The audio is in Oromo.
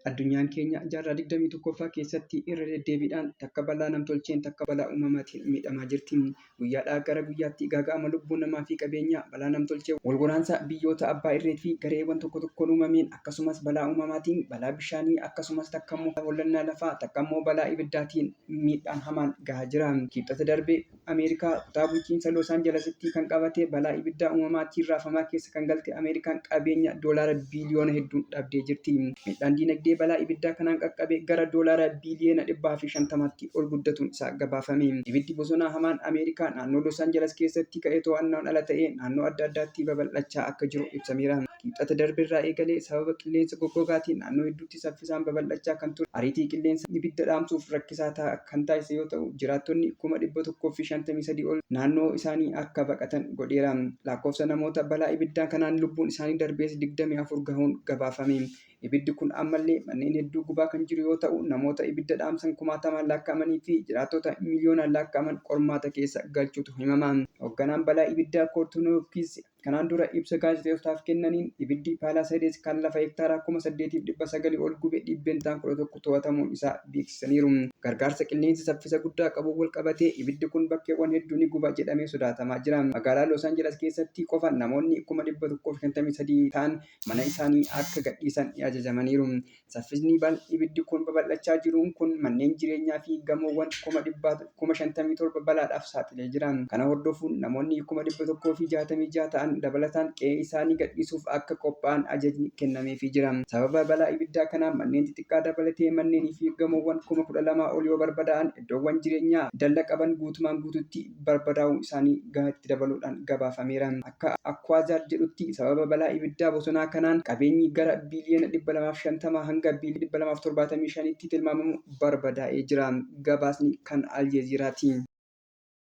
Addunyaan keenya jaarraa 21ffaa keessatti irra deddeebiidhaan takka balaa namtolcheen, takka balaa uumamaatiin miidhamaa jirti. Guyyaadhaa gara guyyaatti gaaga'ama lubbuu namaa fi qabeenyaa balaa namtolchee, wal waraansa biyyoota abbaa irree fi gareewwan tokko tokkoon uumameen, akkasumas balaa uumamaatiin, balaa bishaanii, akkasumas takka immoo hollannaa lafaa, takka immoo balaa ibiddaatiin miidhaan hamaan gahaa jira. Kibxata darbe Ameerikaa kutaa bulchiinsa Los Angelesitti kan qabate balaa ibiddaa uumamaatiin raafamaa keessa kan galte Ameerikaan qabeenya doolaara biiliyoona hedduun dhabdee jirti. Miidhaan diinagdee balaa ibiddaa kanaan qaqqabe gara doolaara biiliyoona 150tti ol guddatuun isaa gabaafame. Ibiddi bosonaa hamaan Ameerikaa naannoo Los Angeles keessatti ka'e to'annoon ala ta'ee naannoo adda addaatti babal'achaa akka jiru ibsameera. Kibxata darbe irraa eegalee sababa qilleensa goggogaatiin naannoo hedduutti saffisaan babal'achaa kan ture ariitii qilleensa ibidda dhaamsuuf rakkisaa kan taasise yoo ta'u, jiraattonni 153,000 ol naannoo isaanii akka baqatan godheera. Lakkoofsa namoota balaa ibiddaa kanaan lubbuun isaanii darbees 24 gahuun gabaafame. Ibiddi kun ammallee manneen hedduu gubaa kan jiru yoo ta'u, namoota ibidda dhaamsan kumaatamaan lakkaa'amanii fi jiraattota miiliyoonaan lakkaa'aman qormaata keessa galchuutu himama. Hoogganaan balaa ibiddaa Koortunookis kanaan dura ibsa gaazexeessotaaf kennaniin ibiddi Paalaasaydees kan lafa hektaaraa 8,900 ol gube 11% to'atamuun isaa beeksisaniiru. Gargaarsa qilleensa saffisa guddaa qabu wal qabatee ibiddi kun bakkeewwan hedduu ni guba jedhamee sodaatamaa jira. Magaalaa Los Angeles keessatti qofa namoonni 153,000 ta'an mana isaanii akka gadhiisan ajajamaniiru. Saffisni ibiddi kun babal'achaa jiruun kun manneen jireenyaa fi gamoowwan 57,000 balaadhaaf saaxilee jira. Kana hordofuun namoonni 166,000 ta'an dabalataan qe'ee isaanii gadhiisuuf akka qophaa'an ajajni kennameefii jira. Sababa balaa ibiddaa kanaan manneen xixiqqaa dabalatee manneenii fi gamoowwan 12,000 ol yoo barbadaa'an, iddoowwan jireenyaa dalla qaban guutumaan guututti barbadaa'uu isaanii itti dabaluudhaan gabaafameera. Akka Akwaazar jedhutti sababa balaa ibiddaa bosonaa kanaan qabeenyi gara biiliyoona 250 hanga biiliyoona 275tti tilmaamamu barbadaa'ee jira. Gabaasni kan Aljeziiraati.